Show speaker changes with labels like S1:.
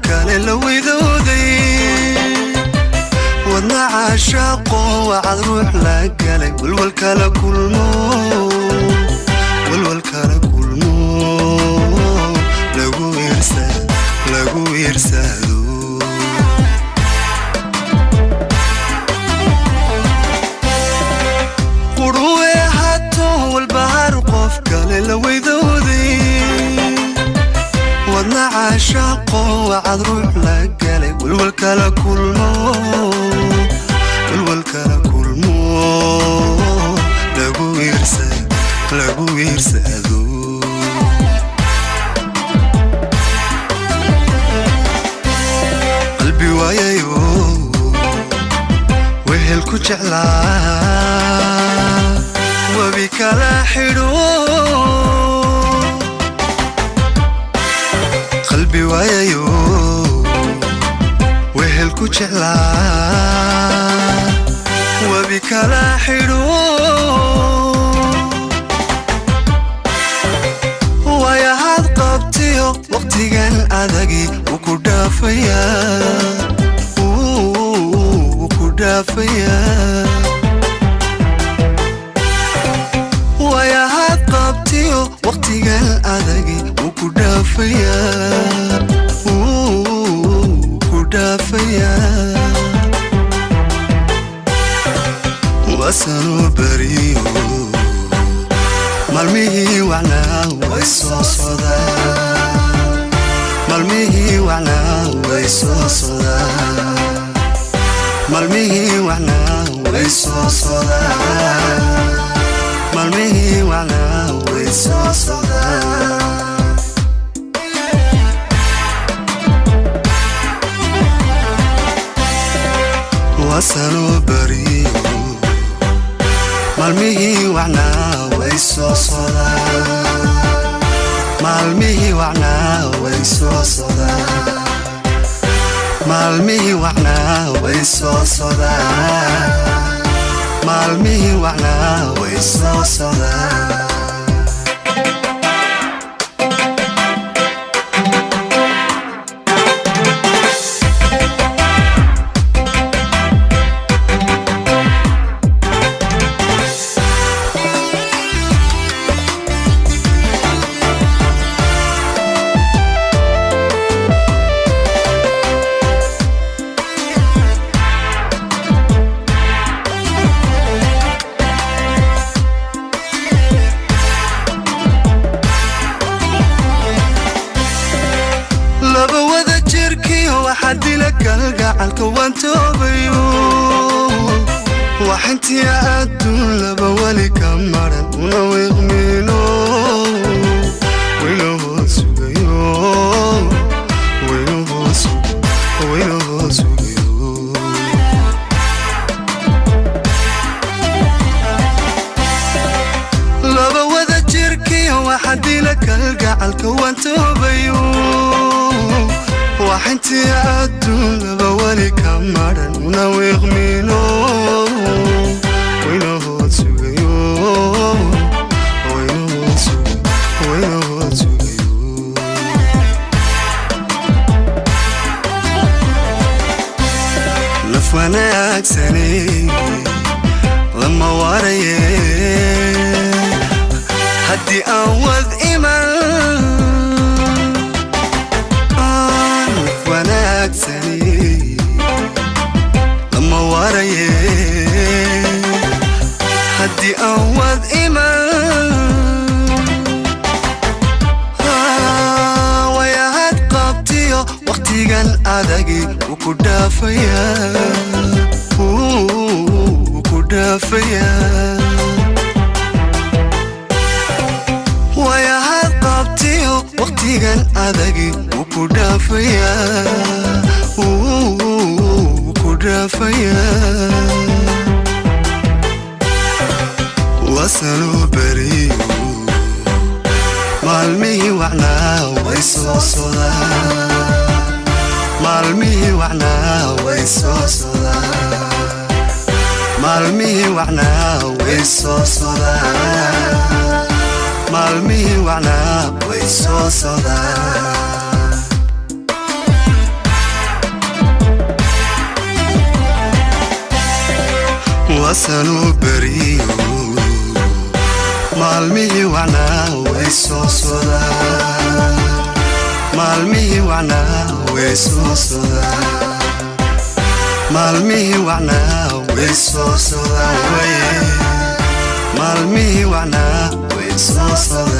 S1: kale la weydooday. Wadna caashaaqo wacad ruux la galay, walwal kala kulmo, walwal kala kulmo, lagu iirsa, lagu iirsado. Quruwe hato walbahar qof kale la weydooday. Wadna caashaaqo wacad ruux la galay, walwal kala kulmo, walwal kala kulmo, lagu iirsa, lagu iirsado. Qalbi waayayo wehel ku jeclaa, webi kala xidho. Qalbi waayayo wehel ku jeclaa, webi kala xidho. Waayahaad qabtiyo waqtigan adagi wuu ku dhaafayaa, wuu ku dhaafayaa. Waayahaad qabtiyo waqtigan adagi wuu ku dhaafayaa, wuu ku dhaafayaa. Wasanuu bariyo maalmihii wacnaa way soo sodaan, maalmihii wacnaa way soo sodaan, maalmihii wacnaa way soo sodaan, maalmihii wacnaa way soo sodaan. Wasanuu bariyo maalmihii wacnaa way soo sodaan, maalmihii wacnaa way soo sodaan, maalmihii wacnaa way soo sodaan, maalmihii wacnaa way soo sodaan. Laba wada jirkiyo waxaa dila kalgacalka waan toobayo, waxintiya adduun laba weli ka maran una wiiqmiino, waynahoo sugayo, waynahoo waynahoo sugayo. Laba wada jirkiyo waxaa dila kalgacalka waan toobayo, waxintiya adduun laba weli ka maran una wiiqmiino, waynahoo sugayo, waynahoo waynahoo sugayo. Naf wanaagsane lama waraye haddii aan wad iman. Naf wanaagsane lama waraye haddii aan wad iman. Wayahaad qabtiyo waqtigan adagi wuu ku dhaafayaa, wuu ku dhaafayaa. Wayahaad qabtiyo waqtigan adagi wuu ku dhaafayaa, wuu ku dhaafayaa. Wasanuu bariyo maalmihii wacnaa way soo sodaan, maalmihii wacnaa way soo sodaan, maalmihii wacnaa way soo sodaan, maalmihii wacnaa way soo sodaan. Waasanuu beriyo, maalmihii wacnaa way soo sodaan, maalmihii wacnaa way soo sodaan, maalmihii wacnaa way soo sodaan, waye maalmihii wacnaa way soo sodaan.